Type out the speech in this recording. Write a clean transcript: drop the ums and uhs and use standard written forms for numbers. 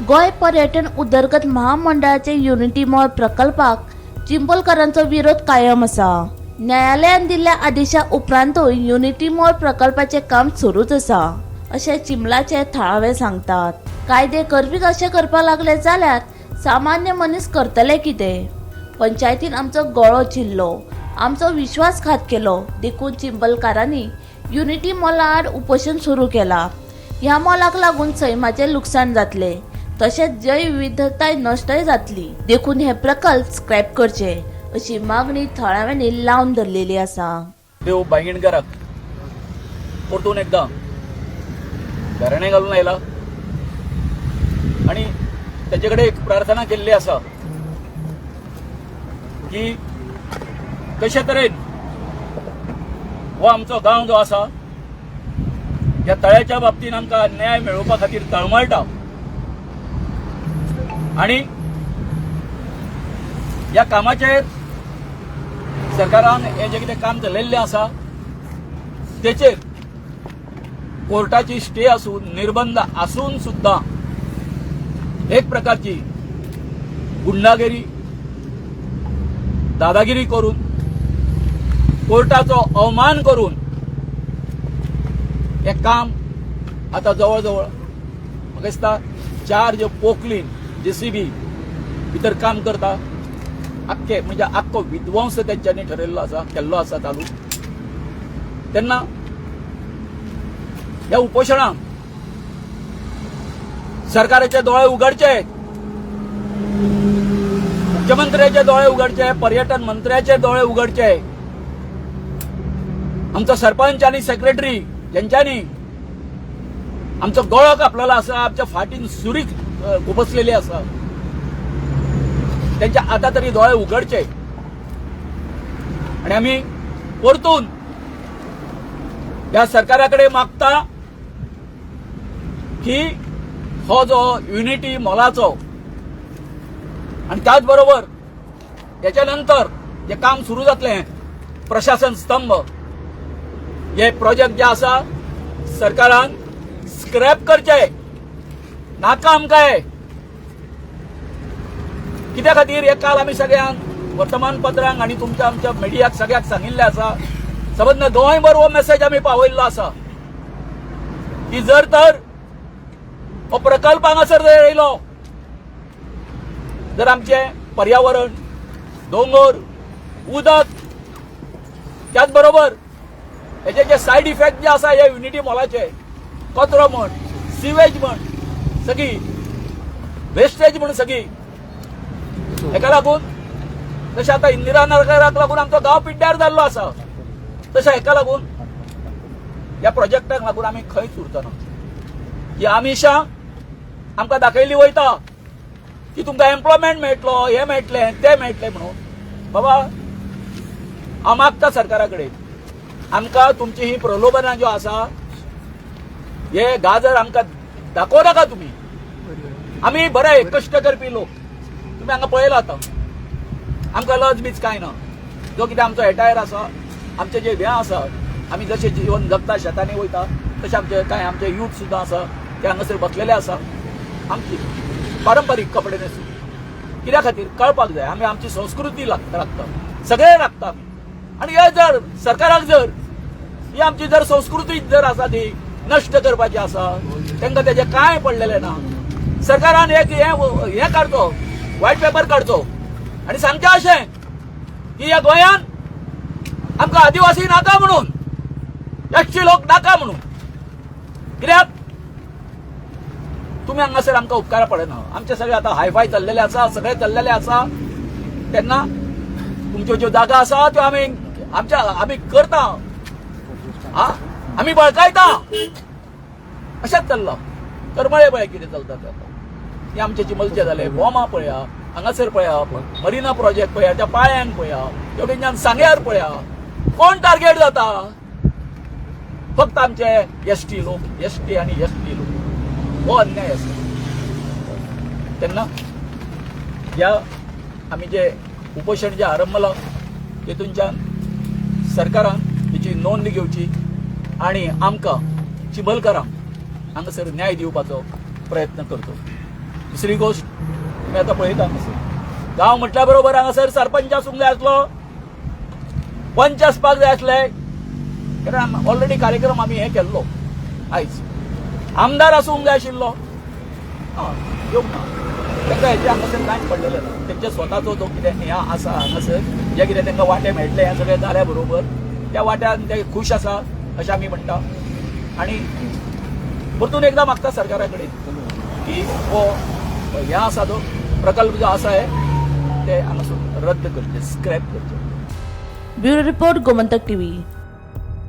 गोंय पर्यटन उदरगत महामंडळाचे युनिटी मॉल प्रकल्पाक चिंबलकरांचो विरोध कायम आसा. न्यायालयान दिल्ल्या आदेशा उपरांतूय युनिटी मॉल प्रकल्पाचे काम सुरूच आसा अशें चिंबलाचे थळावे सांगतात. कायदे करपीच अशें करपाक लागले जाल्यार सामान्य मनीस करतले कितें? पंचायतीन आमचो गळो चिरलो, आमचो विश्वासघात केलो, देखून चिंबलकारांनी युनिटी मॉला आड उपोशण सुरू केला. ह्या मॉलाक लागून सैमाचें लुकसाण जातलें, तशेंच जैवविविधताय नश्टय जातली, देखून हे प्रकल्प स्क्रॅप करचे अशी मागणी थळाव्यांनी लावन धरलेली आसा. देव बांयगणकाराक परतून एकदां घराणें घालून आयला आनी तेजे कडेन एक प्रार्थना केल्ली आसा की कशे तरेन हो आमचो गांव जो आसा ह्या तळ्याच्या बाबतीन आमकां न्याय मेळोवपा खातीर तळमळटा आनी ह्या कामाचेर सरकारान हें जें कितें काम चलयल्लें आसा तेचेर कोर्टाची स्टे आसून निर्बंध आसून सुद्दां एक प्रकारची गुंडागिरी दादागिरी करून कोर्टाचो अवमान करून हें काम आतां जवळ जवळ म्हाका दिसता चार ज्यो पोकलीन जेसीबी भितर काम करता आख्खे म्हणजे आख्खो विध्वंस तेंच्यांनी ठरयल्लो आसा, केल्लो आसा चालू. तेन्ना ह्या उपोशणाक सरकाराचे दोळे उगडचे, मुख्यमंत्र्याचे दोळे उगडचे, पर्यटन मंत्र्याचे दोळे उगडचे, आमचो सरपंच आनी सेक्रेटरी ज्यांच्यानी आमचो गळो कापलेलो आसा, आमच्या फाटीन सुरी खुपसलेली आसा, त्यांच्या आता तरी दोळे उगडचे आणि आमी परतून ह्या सरकारा कडेन मागता की हो जो युनिटी मॉलाचो आणि त्याच बरोबर त्याच्या नंतर जे काम सुरू जातलें प्रशासन स्तंभ हे प्रोजेक्ट जे आसा सरकारान स्क्रॅप करचे, नाका आमकां हे. कित्या खातीर हे काल आमी सगळ्यांक वर्तमानपत्रांक आनी तुमच्या आमच्या मिडियाक सगळ्याक सांगिल्लें आसा, सबंद गोंयभर हो मेसेज आमी पावयल्लो आसा की जर तर हो प्रकल्प हांगासर जर येयलो जर आमचें पर्यावरण, दोंगर, उदक, त्याच बरोबर हेजे जे सायड इफेक्ट जे आसा हे युनिटी मॉलाचे, कचरो म्हण, सिवेज म्हण, सगळी वेस्टेज म्हण सगळी, हेका लागून जशें आतां इंदिरा नगराक लागून आमचो गांव पिड्ड्यार जाल्लो आसा, तशें हेका लागून ह्या प्रोजेक्टाक लागून आमी खंयच उरतना. ही आमिशां आमकां दाखयली वयता की तुमकां एम्प्लॉयमेंट मेळटलो, हें मेळटलें, तें मेळटलें म्हणून. बाबा, हांव मागता सरकारा कडेन, आमकां तुमची ही प्रलोभनां ज्यो आसा हे गाजर आमकां दाखोवं नाका तुमी. आमी बरे कश्ट करपी लोक, तुमी हांगा पळयला आतां आमकां लज बीज कांय ना. जो कितें आमचो एटायर आसा, आमचे जे हें आसा, आमी जशें जीवन जगता, शेतांनी वयता, तशें आमचे कांय आमचे यूथ सुद्दां आसा ते हांगासर बसलेले आसा आमची पारंपारीक कपडे न्हेसून. कित्या खातीर कळपाक जाय, आमी आमची संस्कृती राखता, सगळे राखता आमी. आनी हे जर सरकाराक जर ही आमची जर संस्कृती जर आसा ती नश्ट करपाची आसा, तांकां तेजें कांय पडलेलें ना. सरकारान एक हें काडचो, व्हायट पेपर काडचो आनी सांगचें अशें की ह्या गोंयान आमकां आदिवासी नाका म्हणून, एसटी लोक नाका म्हणून. कित्याक तुमी हांगासर आमकां उपकारा पडना. आमचे सगळे आतां हायफाय चल्लेले आसा, सगळे चल्लेले आसा, तेन्ना तुमच्यो ज्यो जागा आसा त्यो आमी आमच्या आमी करता, आमी बळकायता, अशेंच चल्लां. करमळे पळय कितें चलता तें आतां, हे आमचे चिमलचे जाले, बोमा पळया, हांगासर पळया, मरिना प्रोजेक्ट पळया, त्या पाळ्यांक पळया, तेवटेनच्यान सांग्यार पळया, कोण टार्गेट जाता? फक्त आमचे एसटी लोक, एसटी आनी एसटी लोक. हो अन्याय आसा. तेन्ना ह्या आमी जे उपोशण जे आरंभलां तेतूनच्यान सरकारान तेची नोंद घेवची आनी आमकां चिंबलकारांक हांगासर न्याय दिवपाचो प्रयत्न करचो. दुसरी गोश्ट, तुमी आतां पळयता, हांगासर गांव म्हटल्या बरोबर हांगासर सरपंच आसूंक जाय आसलो, पंच आसपाक जाय आसले, कारण ऑलरेडी कार्यक्रम आमी हे केल्लो. आयज आमदार आसूंक जाय आशिल्लो. येवंक ना. तांकां हेजें हांगासर कांयच पडलेलें ना. तेंचे स्वताचो जो कितें हें आसा, हांगासर जे कितें तांकां वांटे मेळटले, हें सगळें जाल्या बरोबर त्या वाट्यान ते खूश आसा अशें आमी म्हणटा. आनी परतून एकदां मागता सरकारा कडेन की हो हे आसा तो प्रकल्प जो आसा हे ते हांगासून रद्द करचे, स्क्रॅप करचे. Bureau report, Gomantak TV.